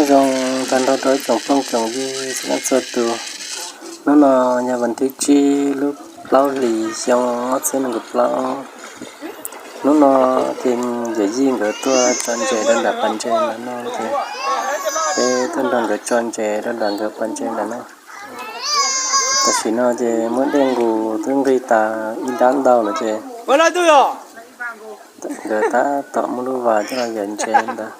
Zoo tag nrho rau ib tsoom phooj tsoom ywg txhua leej txhua tus. Hnub no yog vas thib tsib lub plaub hlis xyoo ob txhiab nees nkaum plaub. Hnub no ces yawm yij nkawd tuaj tso ntses rau nram pas ntses ntawm no ces peb tuaj nrog nkawd tso ntses rau nram nkawd pas ntses ntawm no. Tam sim no ces muab dej nqus twb nqig tas ib nrab ntau lawm ces nkawd tab tom muab lub vas coj los yawm ntses ntawd.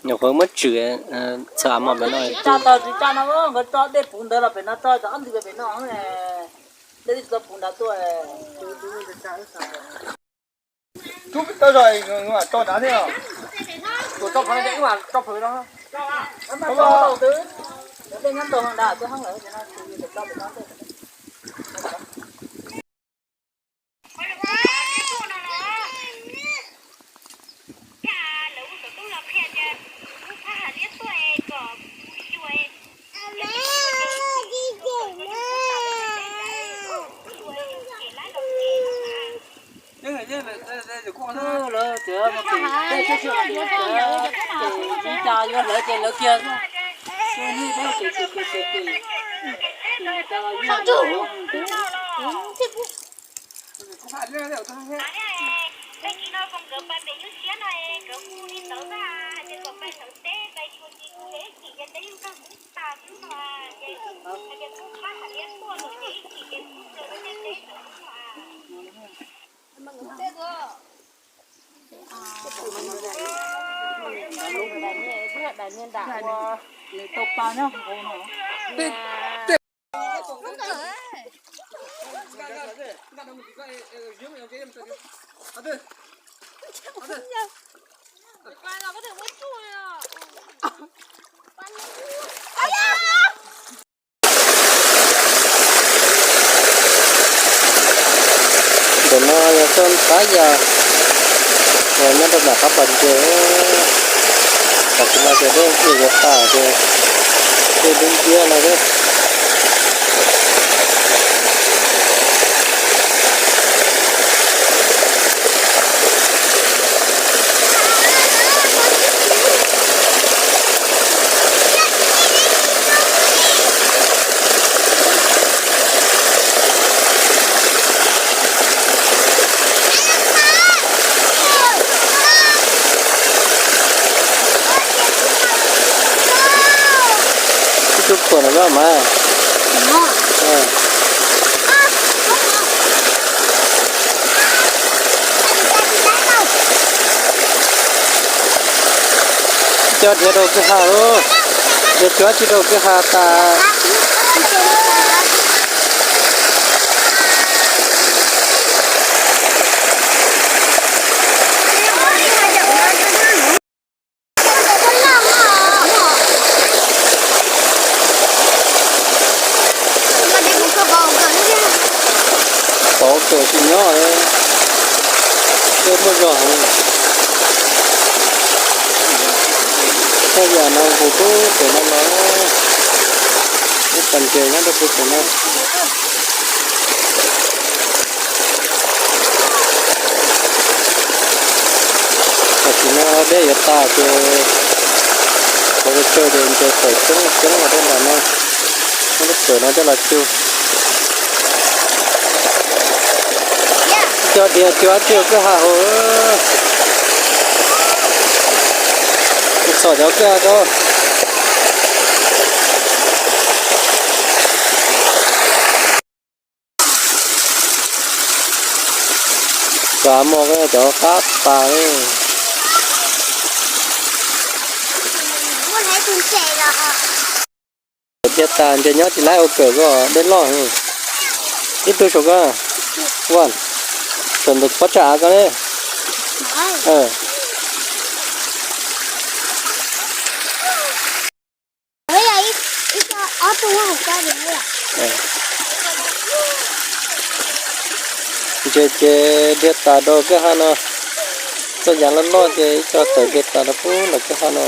Nyuam qhuav muab tswm txhawm mos pem no. Tso tau tsis tso no, nkawd tso dej puv ntawd los pem no, tso cov ob ntwg pem no. Dej tsis tau puv nrad tuaj. Tub tau zog, tso nrad thiab. Tus tso qhov no ces wb mam tso qhov no. Tau twb, cov dej nyob ntau nrad tuaj hoob lawm no. Ntawm no yog txoj qab yas uas nyob rau nram qab pas ntses. Tam sim no ces dej yuav tas ces dej dub nciab no xwb. Ib tug khuam no mas. Cov dhia rau kwj ha lauj, dhia cuab tsis rau kwj ha tas. Tod kawm tsis nyob, dej muaj zog heev. Thaj yam no nqus pem no los, lub pas ntses nyob rau pem no. Ces no dej yuav tas ces, qhov tsawg ces nce tawm coob coob los rau nram no, muab lub kawm no coj los cug. Cog diav cug dab tsi kwj ha hauv, txhom cov kwj ha rau. Cov mos ko cov qab tas li. Diav tas ntshe nyob tsis laib ua kawm ko, dej loj. Ib tug saum ko, saum ntawm pob tsag av ko ne. Ntses ces diav tas rau kwj ha no. Txoj yav loj loj ces ib co tawm diav tas rau pub ntawm kwj ha no.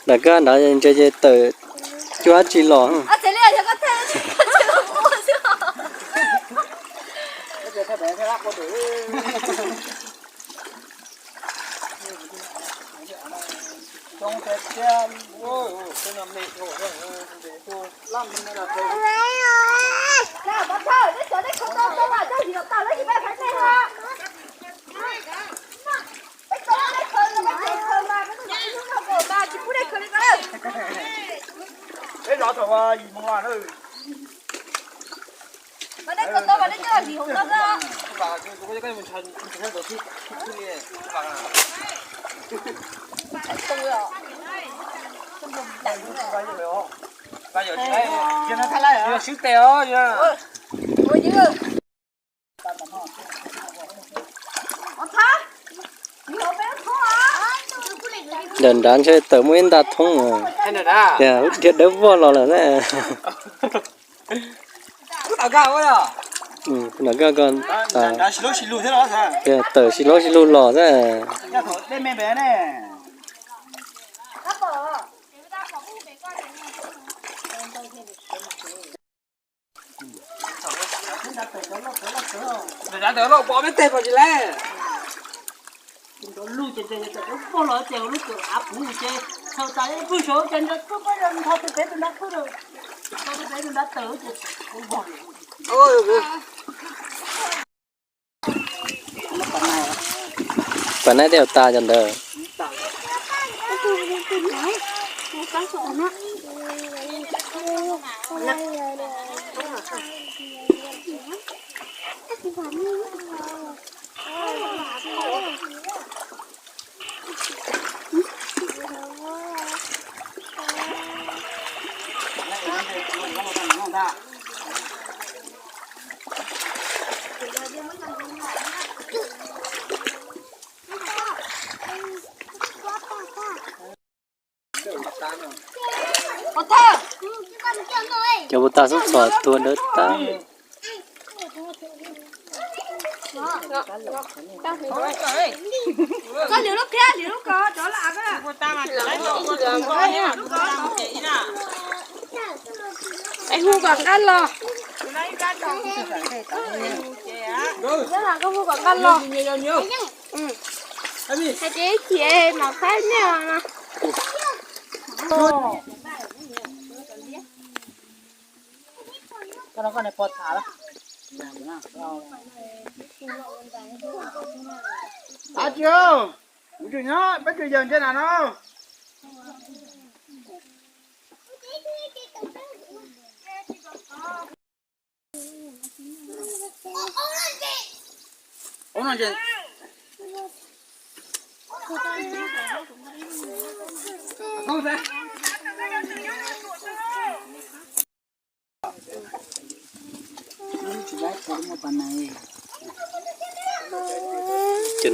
Nram kwj ha nrad ntses ces tawm cuab dab tsi los. Swb tes os. Ntawm nrad ntshe tawm muaj ib nta thoob. Tias dhia dawb vog los lawm na. Nram kwj ko tawm sib laub sib lug los xwb. Nram tawm loj pov peb teg pom tsis lawm. Lub ces ces tawm vog los ces lub kawm av puv ces txhaws tas ib pwg saud ces nrad pwg pab nrad nthos tus pem tus nrad pwg, nthos tus pem tus nrad tawm ces vog. Pas nab tej tas cov ntawd. Cov puas tas xub txhom tuag dawb tag. Es hu kom nqa los. Koj hu kom nqa los. Hais tias ib chim mam faib nej os no. Av tsis, kuv tsis nyob peb tsis yawg ntse na no. Ces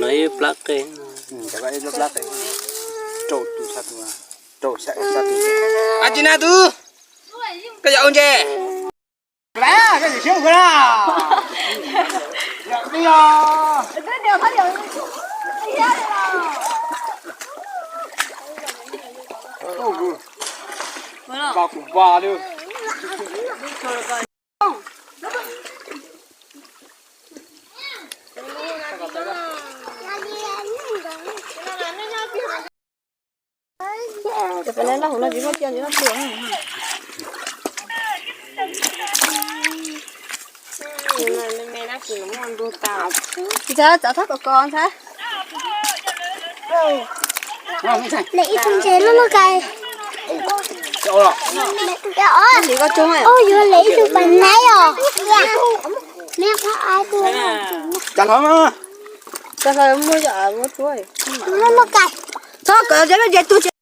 no ib plab qe. Ab, tsis na tub, koj yog ua ntse. Cov peb neb loj hauv no tsis muaj tiaj ntsis loj tuaj. Ntxhais, txav thab kom kos ntxhais. Lem ib tug ntses loj loj kais. Lim koj tug. Oj, yuav lem ib tug pas naib os. Cas hov mas. Cas hov muaj yom, muaj tsuab. Loj loj kais. Txhob kawm zeb ntses tug tsis.